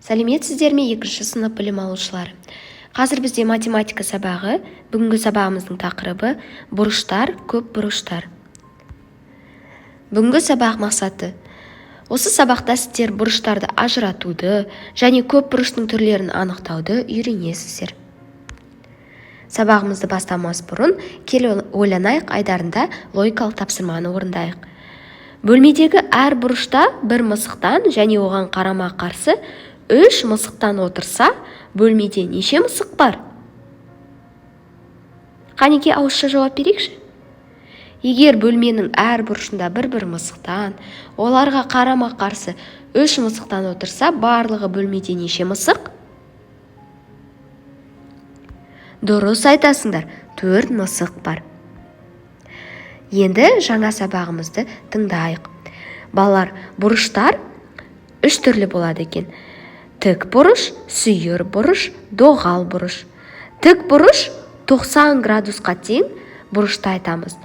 Сәлеметсіздер ме, екінші сынып білім алушылары! Қазір бізде математика сабағы. Бүгінгі сабағымыздың тақырыбы: бұрыштар, көп бұрыштар. Бүгінгі сабақ мақсаты: осы сабақта сіздер бұрыштарды ажыратуды және көп бұрыштың түрлерін анықтауды үйренесіздер. Сабағымызды бастамас бұрын «Кел, ойланайық» айдарында логикалық тапсырманы орындайық. Бөлмедегі әр бұрышта бір мысықтан және оған қарама-қарсы үш мысықтан отырса, бөлмеде неше мысық бар? Қанеке, ауызша жауап берейікші. Егер бөлменің әр бұрышында бір-бір мысықтан, оларға қарама-қарсы үш мысықтан отырса, барлығы бөлмеде неше мысық? Дұрыс айтасыңдар, төрт мысық бар. Енді жаңа сабағымызды тыңдайық. Балалар, бұрыштар үш түрлі болады екен: тік бұрыш, сүйір бұрыш, доғал бұрыш. Тік бұрыш 90 градусқа тең бұрышты айтамыз.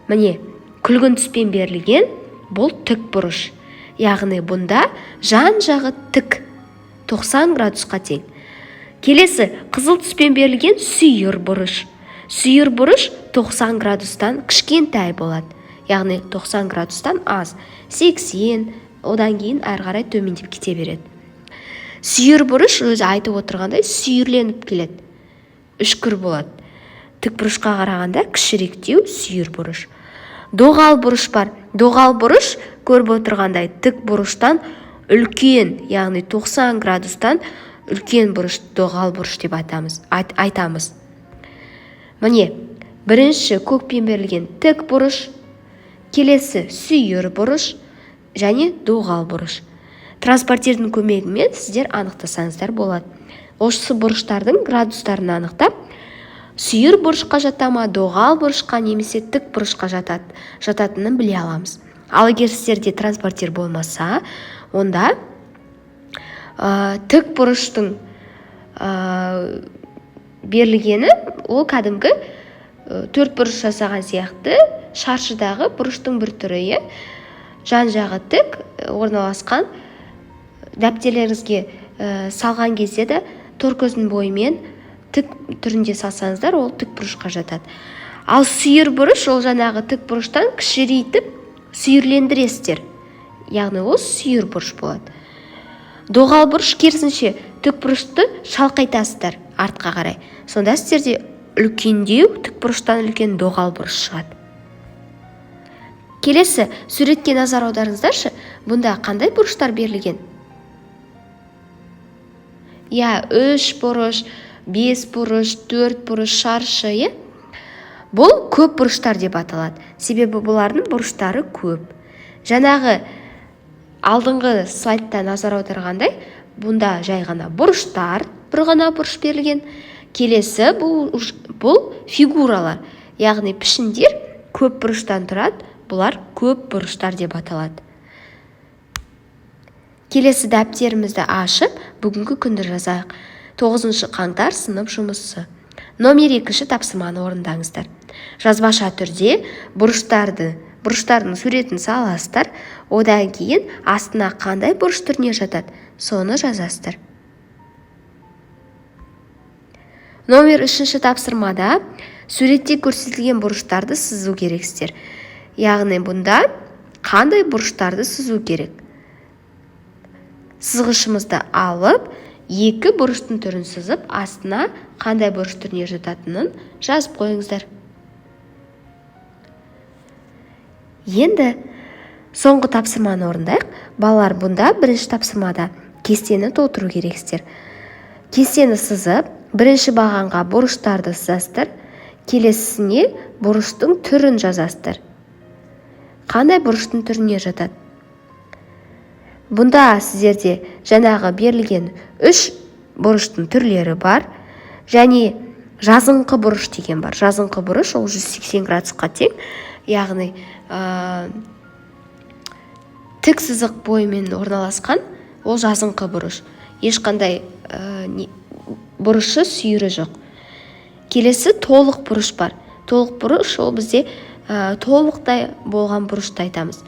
Міне, күлгін түспен берілген бұл тік бұрыш, яғни бұнда жан жағы тік, 90 градусқа тең. Келесі қызыл түспен берілген сүйір бұрыш. Сүйір бұрыш 90 градустан кішкентай болады, яғни 90 градустан аз, 80, одан кейін әрі қарай төмендеп кете береді. Сүйір бұрыш өзі айтып отырғандай, сүйірленіп келеді, үшкір болады. Тік бұрышқа қарағанда кішіректеу сүйір бұрыш. Доғал бұрыш бар. Доғал бұрыш, көріп отырғандай, тік бұрыштан үлкен, яғни 90 градустан үлкен бұрыш доғал бұрыш деп айтамыз. Міне, бірінші көкпен берілген тік бұрыш, келесі сүйір бұрыш және доғал бұрыш. Транспортирдің көмегімен сіздер анықтасаңыздар болады. Осы бұрыштардың градустарын анықтап, сүйір бұрышқа жата ма, доғал бұрышқа немесе тік бұрышқа жататынын біле аламыз. Ал егер сіздерде транспортир болмаса, онда тік бұрыштың берілгені ол кәдімгі төрт бұрыш жасаған сияқты, шаршыдағы бұрыштың бір түрі, иә, жан жағы тік орналасқан. Дәптерлеріңізге салған кезде де тор көздің бойымен тік түрінде салсаңыздар, ол тік бұрышқа жатады. Ал сүйір бұрыш ол жаңағы тік бұрыштан кішірейтіп сүйірлендіресіздер, яғни ол сүйір бұрыш болады. Доғал бұрыш керісінше, тік бұрышты шалқайтасыздар артқа қарай, сонда сіздерде үлкендеу, тік бұрыштан үлкен доғал бұрыш шығады. Келесі суретке назар аударыңыздаршы. Бұнда қандай бұрыштар берілген? Иә, үш бұрыш, бес бұрыш, төрт бұрыш, шаршы, иә. Бұл көп бұрыштар деп аталады, себебі бұлардың бұрыштары көп. Жаңағы алдыңғы слайдта назар аударғандай, бұнда жай ғана бұрыштар, бір ғана бұрыш берілген. Келесі бұл фигуралар, яғни пішіндер көп бұрыштан тұрады. Бұлар көп бұрыштар деп аталады. Келесі дәптерімізді ашып, бүгінгі күнді жазайық. 9 қаңтар, сынып жұмысы. Номер екінші тапсырманы орындаңыздар. Жазбаша түрде бұрыштардың суретін саласыздар, одан кейін астына қандай бұрыш түріне жатады, соны жазасыздар. Номер үшінші тапсырмада суретте көрсетілген бұрыштарды сызу керексіздер, яғни бұнда қандай бұрыштарды сызу керек? Сызғышымызды алып, екі бұрыштың түрін сызып, астына қандай бұрыш түріне жататынын жазып қойыңыздар. Енді соңғы тапсырманы орындайық. Балалар, бұнда бірінші тапсырмада кестені толтыру керексіздер. Кестені сызып, бірінші бағанға бұрыштарды сызасыздар, келесісіне бұрыштың түрін жазасыздар, қандай бұрыштың түріне жатады. Бұнда сіздерде жаңағы берілген үш бұрыштың түрлері бар және жазыңқы бұрыш деген бар. Жазыңқы бұрыш ол 180 градусқа тең, яғни тік сызық бойымен орналасқан, ол жазыңқы бұрыш, ешқандай бұрышы, сүйірі жоқ. Келесі толық бұрыш бар. Толық бұрыш ол бізде толықтай болған бұрышты айтамыз.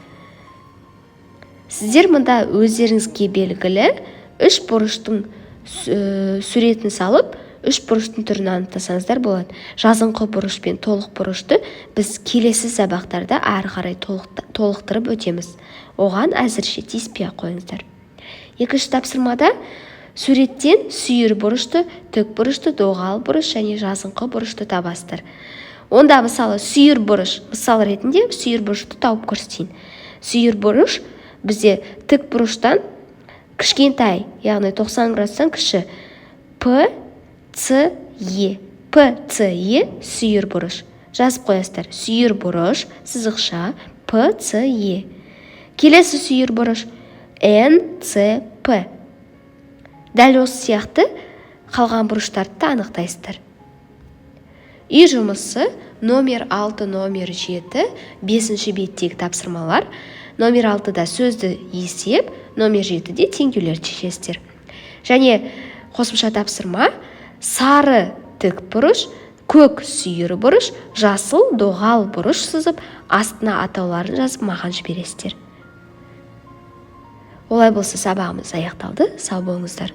Сіздер мұнда өздеріңізге белгілі Үш бұрыштың суретін салып, үш бұрыштың түрін анықтасаңыздар болады. Жазыңқы бұрыш пен толық бұрышты біз келесі сабақтарда ары қарай толықтырып өтеміз. Оған әзірше тиіспей ақ қойыңыздар. Екінші тапсырмада суреттен сүйір бұрышты, тік бұрышты, доғал бұрыш және жазыңқы бұрышты табасыздар. Онда, мысалы, сүйір бұрыш, мысал ретінде сүйір бұрышты тауып көрсетейін. Сүйір бұрыш бізде тік бұрыштан кішкентай, яғни 90 градустан кіші. П, С, Е. П, С, Е – сүйір бұрыш. Жазып қоясыздар: сүйір бұрыш, сызықша, П, С, Е. Келесі сүйір бұрыш – Н, С, П. Дәл осы сияқты қалған бұрыштарды да анықтайсыздар. Үй жұмысы номер 6, номер 7, бесінші беттегі тапсырмалар. Номер 6-да сөзді есеп, номер 7-де теңдеулерді шешесіздер. Және қосымша тапсырма: сары тік бұрыш, көк сүйір бұрыш, жасыл доғал бұрыш сызып, астына атауларын жазып, маған жібересіздер. Олай болса, сабағымыз аяқталды. Сау болыңыздар.